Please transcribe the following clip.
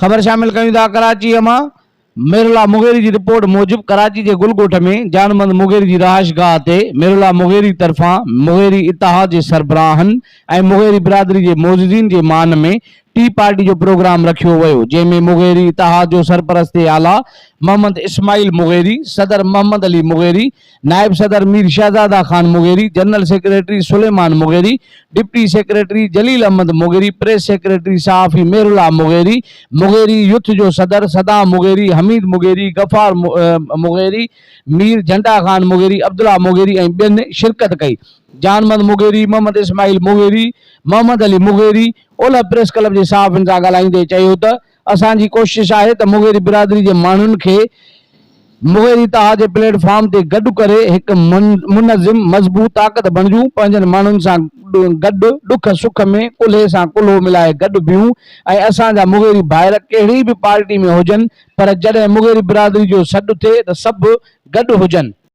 خبر شامل ڪيون ٿا ڪراچيء مان ميرالله مغيري جي رپورٽ موجب ڪراچي جي گل ڳوٺ ۾ جان محمد مغيري جي رهائشگاهه تي ميرالله مغيري طرفان مغيري اتحاد جي سربراهن ۽ مغيري برادري جي معززين جي مان ۾ ٽي پارٽي جو پروگرام رکيو ويو جنهن ۾ مغيري اتحاد جو سرپرست اعليٰ محمد اسماعيل مغيري، صدر محمد علي مغيري، نائب صدر Mir Shahzada Khan Mugheri, general secretary Suleman Mugheri, deputy secretary Jalil Ahmed Mugheri, press secretary صحافي مهرالله مغيري، مغيري يوٿ جو صدر صدام مغيري، حميد مغيري، غفار مغيري، مير جهنڊا خان مغيري، عبدالله مغيري ۽ ٻين شرڪت ڪئي. جان محمد مغيري، محمد اسماعيل مغيري، محمد علي مغيري اولهه پريس ڪلب جي صحافين سان ڳالهائيندي چيو ته اسان جي ڪوشش آهي ته مغيري برادري جي ماڻهن کي مغيري اتحاد جي پليٽ فارم تي گڏ ڪري هڪ منظم مضبوط طاقت بڻجون، پنهنجن ماڻهن سان گڏ ڏک سک ۾ ڪلهي سان ڪلهو ملائي گڏ بيهون ۽ اسان جا مغيري ڀائر ڪهڙي به پارٽي ۾ هجن پر جڏهن مغيري برادري جو سڏ ٿئي ته سڀ گڏ هجن.